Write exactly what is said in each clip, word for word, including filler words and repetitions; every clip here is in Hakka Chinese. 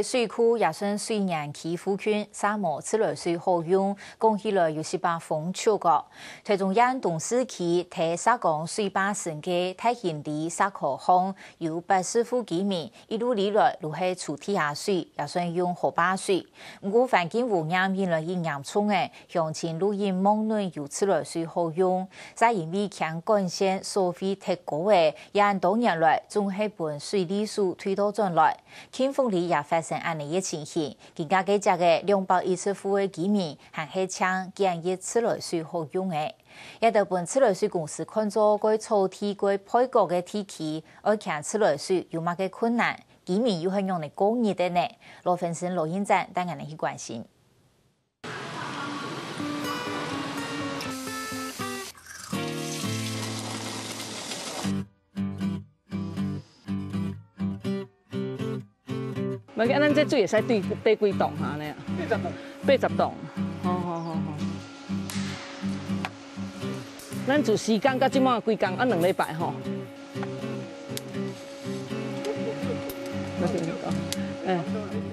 水庫也算水源區附近，嗄無自來水好用，講起來有息把風趣个。臺中縣東勢區在嗄江水壩脣个大興里嗄溝項，有八十戶居民一路以來都係取地下水，也算用河壩水。毋過環境污染越來越嚴重了，鄉親都已經望等有自來水好用，嗄因為牽管線所費忒高了，也恁多年來總係分水利署退倒轉來。 慶豐里也發生恁仔个情形，今下該跡个兩百一十戶个居民還係淨揀一自來水好用个。這兜分自來水公司看做蓋草地、蓋背角个地區，愛牽自來水有麼个困難？居民又係仰仔過日个呢？羅芬森、羅英展帶𠊎兜去關心。 無要緊，咱這水會使對，對幾檔下呢？八十檔。八十檔。好，好，好，好。咱自時間到這馬幾工？啊，兩禮拜吼。嗯，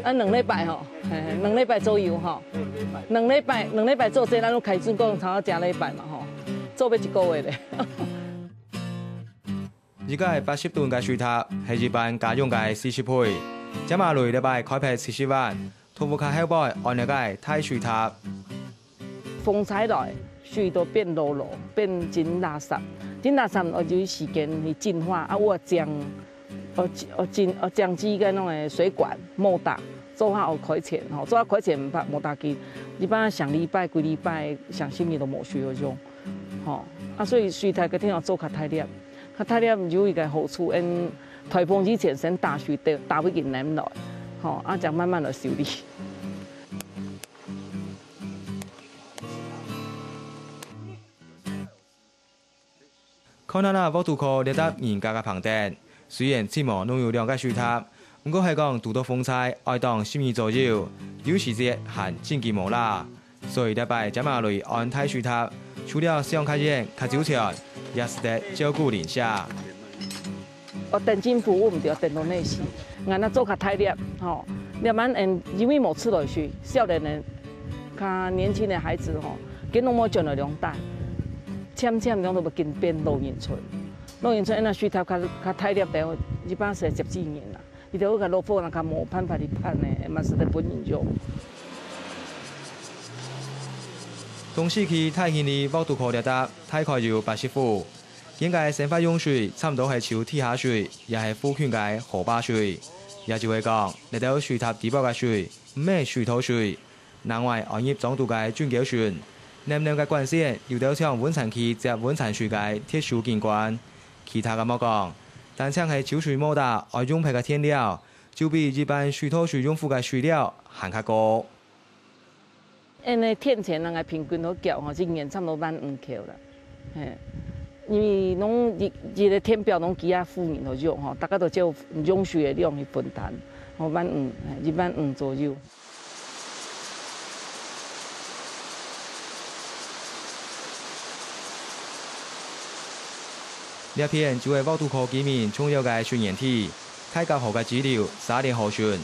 啊，兩禮拜吼，嘿，嘿，兩禮拜左右吼。兩禮拜，兩禮拜做這，咱都開始講差不多一禮拜嘛吼，做欲一個月咧。 一個八十噸个水塔係一般家用个四十倍。尖仔雷這擺開闢七十萬，塗屋下後背安這個大水塔。風颱來，水都變濁濁，變真垃圾。真垃圾愛有時間去淨化，啊，有淨，愛，愛淨，愛淨這個該種个水管、摩打，做下愛開錢吼，做下開錢無，無要緊。一般上禮拜、幾禮拜、上星期都無水好用。 吼，啊，所以水塔一定愛做較大粒，較大粒有一個好處，因颱風以前先打水，打，打分佢淰落，吼，啊，正慢慢來修理。看啊啦，沃都科這搭人家个棚頂，雖然只無攏有兩個水塔，毋過係講堵到風颱，愛擋十年左右，有時節還真經無罅。 所以這擺尖仔雷安大水塔，除了想較遠、較周全，也使得照顧鄰舍。愛等政府，毋著等到哪時。𠊎若做較大粒，吼，慢慢，嗯，因為無自來水，少年人，較年輕的孩子吼，佢攏無轉來龍大，漸漸攏都會變老人村。老人村，若水塔較，較大粒，等於一百四十幾年啦。 你兜个落雨若較無辦法去辦呢，嘛使得分人用。東勢區大興里沃都科這搭大概有八十戶，佢个生活用水差毋多係抽地下水，也係附近个河壩水。也就係講，這兜水塔底背个水，毋係水道水， 另外安入莊肚个圳溝脣，淰淰个管線有兜像溫泉區接溫泉水个特殊景觀。其他个莫講，單淨係抽水摩打愛用別个電料，就比一般水道水用戶个水料還較高。恁呢天錢，𠊎个平均好繳吼，一年差毋多萬五箍啦。 嘿，因為攏一，一個電表攏幾下戶人來用吼，大家都照用水个量去分擔，吼，萬五，嘿，一萬五左右。這片就係沃都科居民重要个水源地，大甲河个支流沙連河脣，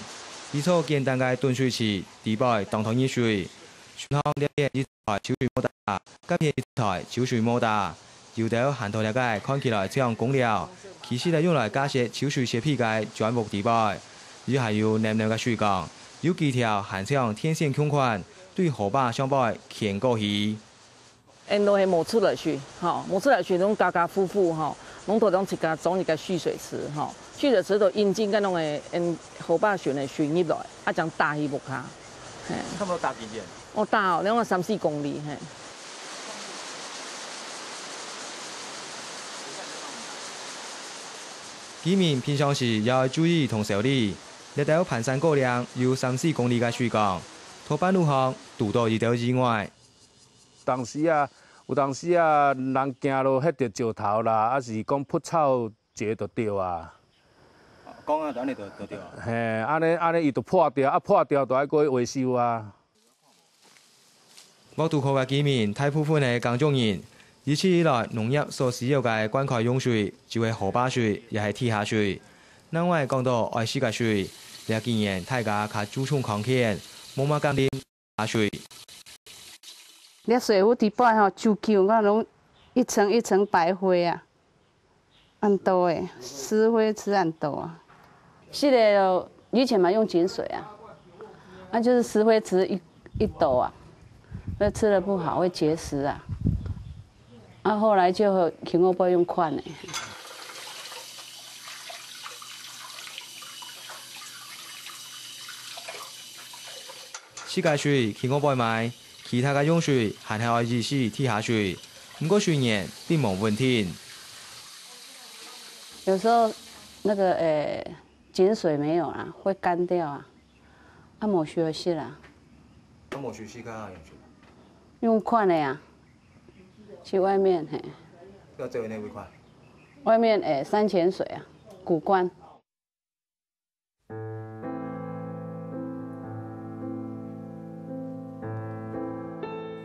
一座簡單个囤水池，底背當多雨水，脣項這片一 台抽水摩打，該片一台抽水摩打，有兜還在這個看起來像公寮，其實係用來架設抽水設備个磚屋底背。又還有淰淰个水管，有幾條還像電線共款，對河壩上背牽過去。𫣆都係無自來水，吼，無自來水，攏家家戶戶吼，攏都用自家裝一個蓄水池，吼，蓄水池都引進該種个，𫣆河壩脣个水入來，啊，正打去屋下，嘿。差不多打幾遠？ 哦，打哦，兩個三四公里，嘿。居民平常時也愛注意同修理，這兜盤山過嶺有三四公里个水管，在半路項堵著一兜意外。當時啊，有當時啊，人行路㧒著石頭啦，抑是講覆草 節就著啊。講啊，就恁呢就，就著啊。嘿，恁呢，恁呢伊就破掉，啊，破掉就愛過去維修啊。沃都科个居民大部分係耕種人，一直以來農業所需要个灌溉用水，就係河壩水，也係地下水。另外講到愛食个水，這幾年大家較注重康健，無麼敢啉茶水。這水壺底背吼，久久，𠊎攏一層一層白灰啊，恁多誒，石灰池恁多啊。是的，以前嘛用井水啊，那就是石灰池一一斗啊，那吃了不好，会结石啊。 啊，後來就去外背用款的。食个水去外背買，其他个用水還係愛依賴地下水，毋過水源並無穩定。有時候那個，呃，井水沒有啦，會乾掉啊，啊，無水好食啦。啊，無水食个用水？用款的啊。 去外面，嘿。要走哪位看？外面，誒，山泉水啊，古观。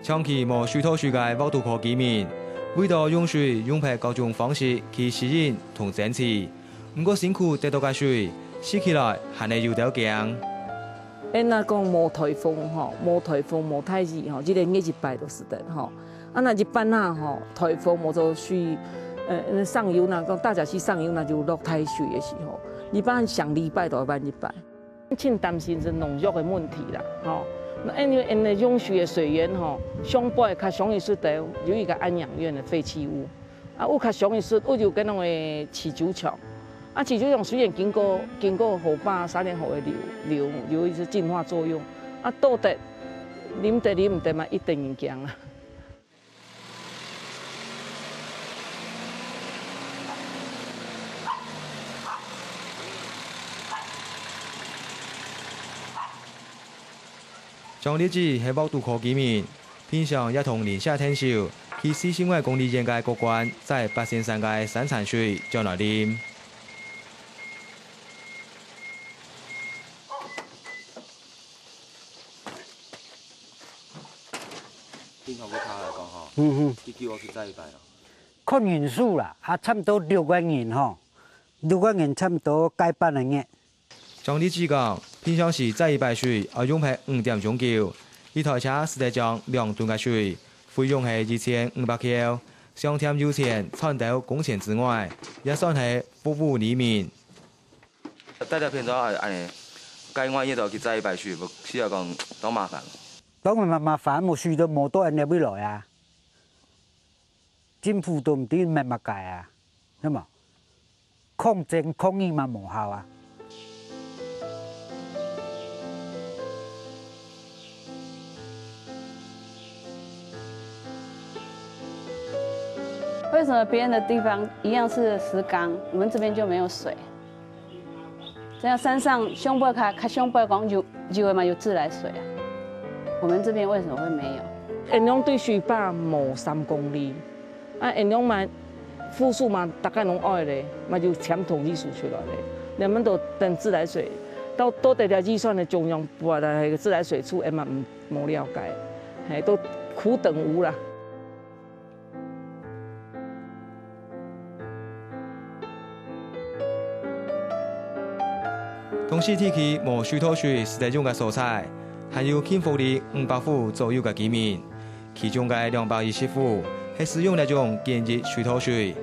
長期無水道水个沃都科居民，為著用水用別各種方式去適應同爭取，毋過辛苦得到个水，食起來還係有兜驚。 恁若講無颱風吼，無颱風、無大雨吼，一個月一擺就使得吼。啊，若一般啊吼，颱風無做水，呃，上游若講大甲溪上游若有落大水的時候，一般上禮拜就愛換一擺。盡擔心係農藥的問題啦，吼。那因為𠊎等用水的水源吼，上背較上游出的有一個安養院的廢棄物， 啊，有較上游出，有就該種个飼酒廠。啊，飼酒廠雖然經過，經過河壩、沙蓮河个流，流，有一些淨化作用。啊，倒得，啉得啉毋得嘛，一等人驚啊。張立志係沃都科居民， 平常也同鄰舍𢯭手，去四十外公里遠个古观，摘八仙山个山泉水轉來啉。平常个茶來講吼，嗯哼。一久愛去摘一擺咯。看人數啦，啊，差毋多六個人吼，六個人差毋多該半個月。 張立志講，平常時摘一擺水愛用忒五點鐘久，一台車使得裝兩噸个水，費用係一千五百箍。想添油錢賺兜工錢之外，也算係服務里民。大家平常愛恁呢，該外日都去摘一擺水，毋係講當麻煩。當然麻，麻煩，無水都無到恁呢位來啊。政府都毋知搣麼个啊，係無？ 抗爭抗議嘛無效啊。為什麼別人的地方一樣是石岡，我們這邊就沒有水？這樣山上上背較，較上背講有，有的嘛有自來水啊，我們這邊為什麼會沒有？𠊎等對水壩無三公里， 啊，恁樣嘛，富庶嘛，大家攏愛咧，嘛就簽同意書出來咧。人們都等自來水，到，到底這預算的中央撥來个自來水處，𠊎嘛毋，無了解，嘿，都苦等無啦。東勢地區無水道水使得用个所在，還有幸福里五百戶左右个居民。 其中个兩百一十戶係使用這種簡易水道水，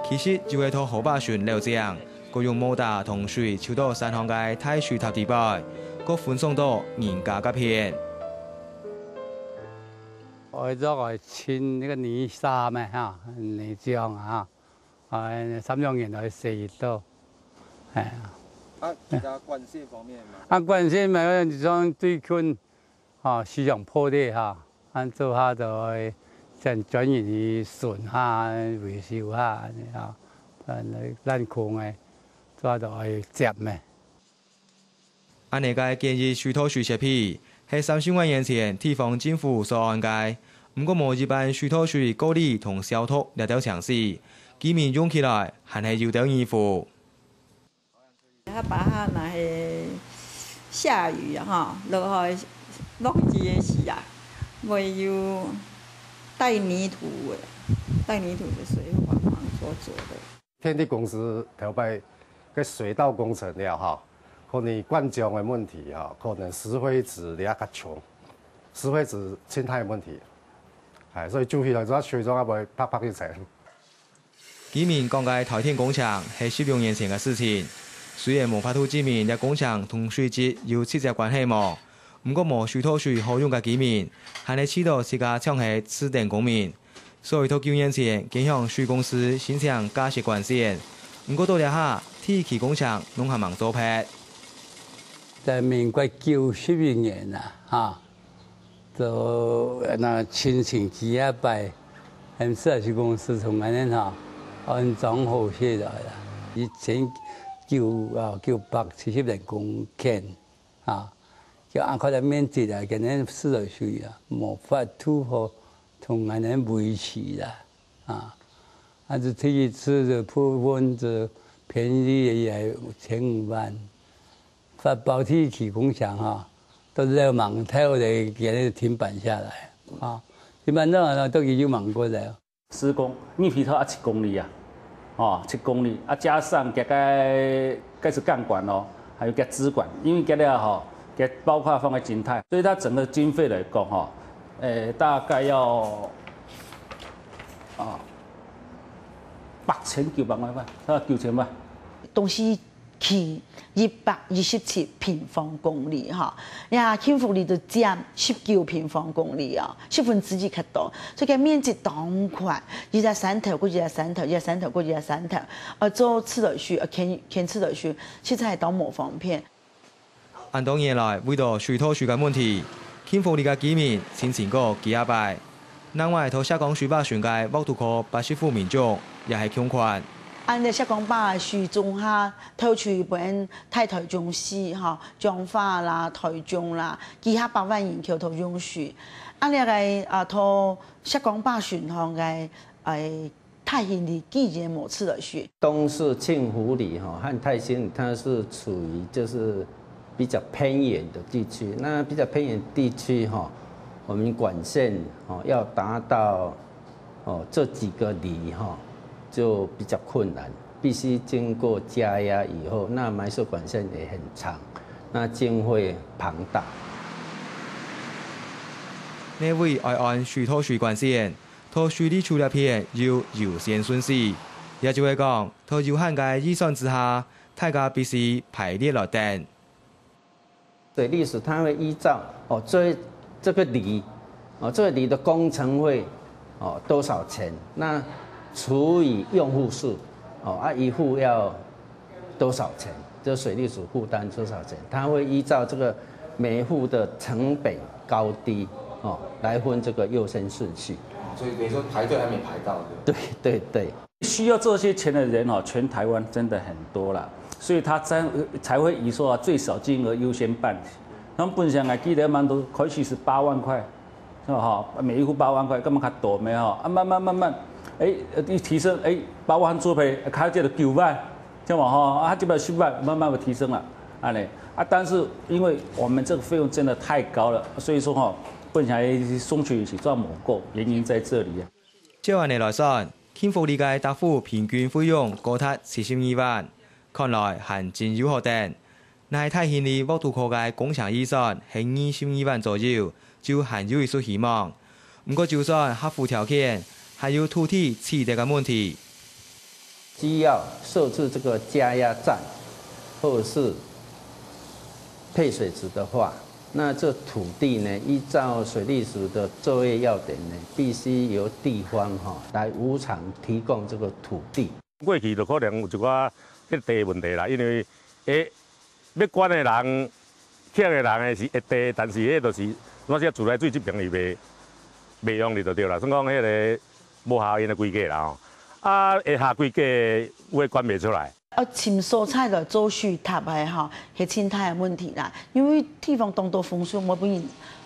其實就係到河壩脣舀井，過用摩打同水抽到山項个大水塔底背，過分送到人家該片。愛做愛清那個泥沙咩哈，泥漿啊，啊，三兩年愛洗一到，哎呀。啊，其他管線方面嘛？啊，管線嘛，像最近 吼，市場破裂吼，恁做下就愛先專人去巡下、維修下恁呢吼，恁爛空个，做下就愛接咩。恁呢个簡易水道水設備，係三十外年前地方政府所安个，毋過無一般水道水過濾同消毒這兜程序，居民用起來還係有兜疑惑。 下把下若係下雨啊吼，落雨，落雨个時啊，會有帶泥土个，帶泥土个水會幫忙做做的。電力公司頭擺个水道工程了吼，可能灌漿个問題吼，可能石灰質比較重，石灰質生態問題，哎，所以就起來做水中也會白白一層。居民講个台電工程係十六年前个事情，雖然無法度證明這工程同水質有直接關係無，毋過無水道水好用个居民，還係試著自家像係次等公民。所以到九年前，經向水公司申請價息寬限，毋過到這下，第一期工程攏還吂做忒。在民國九十一年啊，哈， 就那申請幾下擺，恁樣水公司同𠊎等吼安裝好勢來啦。一千九啊九百七十零公頃啊，就恁闊个面積啊，今年自來水啊，無法度好同𠊎等維持啦啊。啊，就第一次就部分就便宜个也千五萬。 發包第一期工程哈，都係吂頭个，給它停擺下來啊。停擺了，都已經吂過來。施工，你譬如講啊，七公里啊，哦，七公里啊，加上這個，該是鋼管哦，還有這支管，因為這個吼，這包括放个靜態，所以它整個經費來講吼，誒，大概要啊八千九百萬吧，啊九千萬。東西 起一百一十七平方公里吼，呀，幸福里就佔十九平方公里哦，十分之一較多，所以个面積當闊，一隻山頭過一隻山頭，一隻山頭過一隻山頭，呃，做自來水，呃，牽，牽自來水，實在當無方便。恁多年來，為著水道水个問題，幸福里个居民申請過幾下擺。另外，在石岡水壩脣个沃都科八十戶民眾也係共款。恁呢石岡壩水中下 透去分大台中市吼，彰化啦、台中啦，幾下百萬人口都用水。啊，這個啊，到石岡壩脣項个，誒，大興里居然無自來水。東勢慶福里吼和大興里，它是處於就是比較偏遠的地區。那比較偏遠地區吼，我們管線吼要達到 哦，這幾個里吼，就比較困難，必須經過加壓以後，那埋設管線也很長，那經費龐大。哪位愛安水道水管線，在水利處這片有優先順序。也就係講，在有限个預算之下，大家必須排列來等。 水利署它會依照，哦，這，這個里，哦，這個里的工程費，哦，多少錢，那除以用戶數，哦，啊，一戶要多少錢，就水利署負擔多少錢，它會依照這個每戶的成本高低，哦，來分這個優先順序。所以等於說排隊還沒排到，對不對？對，對，對。 需要這些錢的人哦，全台灣真的很多啦，所以他才，才會以說啊，最少金額優先辦理。那麼本想啊，記得蠻多，開始是八萬塊，是吧？哈，每一戶八萬塊，根本較多沒有？啊，慢慢慢慢，哎，呃，一提升，哎，八萬做賠，開價到九萬，這樣嘛哈，啊，這邊十萬，慢慢的提升了，按呢。啊，但是因為我們這個費用真的太高了，所以說哈，本想送去是賺不夠，原因在這裡啊。照按呢來算， 幸福里个搭戶平均費用高達七十二萬，看來還真有好等。若係大興里沃都科个工程預算係二十二萬左右，就還有一絲希望。毋過就算合乎條件，還有土地取得个問題。需要設置這個加壓站，或者是配水池的話，那這土地呢，依照水利署的作業要點呢，必須由地方哈來無償提供這個土地。過去就可能有一寡迄地問題啦，因為誒，要管的人、欠的人的是一地，但是迄就是，我是自來水這邊伊袂袂用你就對啦，算講迄個無效因的規格啦吼。啊，下下規格會管袂出來。 愛尋所在來做水塔个吼，係真大个問題啦。因為地方當多風水，無分人，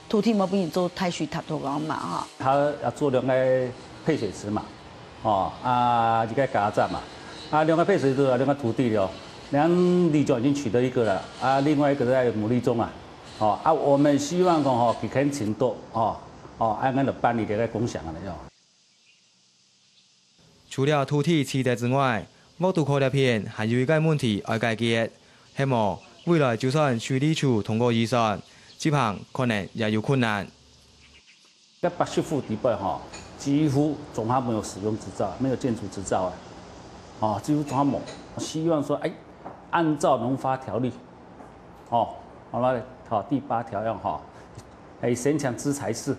土地無分人做大水塔土講嘛吼。他要做兩個配水池嘛，哦，啊，一個加壓站嘛，啊，兩個配水池，兩個土地了，兩里長已經取得一個了，啊，另外一個在牡蠣中啊，哦，啊，我們希望講吼，佢肯尋到，哦，哦，按呢就辦理這個工程了喲。 除了土地取得之外，沃都科這片還有一個問題愛解決，係無？未來就算水利處通過預算，執行可能也有困難。在八十戶底背哈，幾乎總還沒有使用執照，沒有建築執照啊，哦，幾乎總還沒有。希望說，哎，按照農法條例，哦，好了，好，第八條要哈，哎，先強制裁示，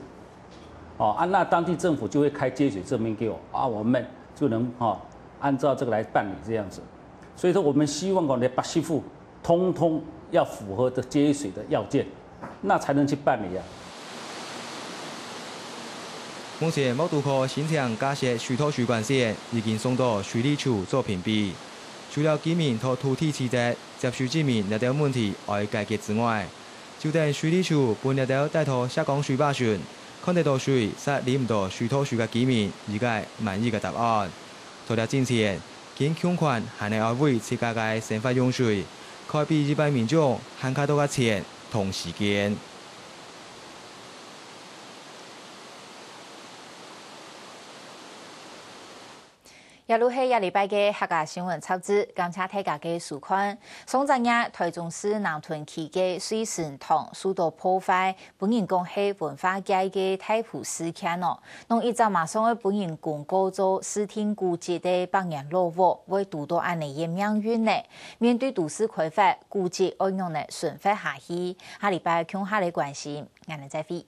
哦，啊，那當地政府就會開接水證明給我，啊，我們就能哈，按照這個來辦理這樣子。所以說，我們希望講，八十戶通通要符合的接水的要件，那才能去辦理啊。目前，木都區申請加設水道水管線已經送到水利處做評比。除了居民在土地契約接收證明這兜問題愛解決之外，就等水利處分這兜帶到石岡水壩脣，看得到水，煞啉毋到水道水个居民一個滿意个答案。在這進前，經共款還係愛為自家个生活用水，開比一般民眾還較多个錢同時間。這就係這禮拜个客家新聞雜誌，感謝大家个收看。上隻月，台中市南屯區个瑞神堂受到破壞， 分人講係文化界个大埔事件哦。仰一隻馬上愛分人公告做市定古蹟个百年老屋，會堵到恁呢个命運呢？面對都市開發，古蹟愛仰般存活下去？下禮拜共下來關心，𠊎等再會。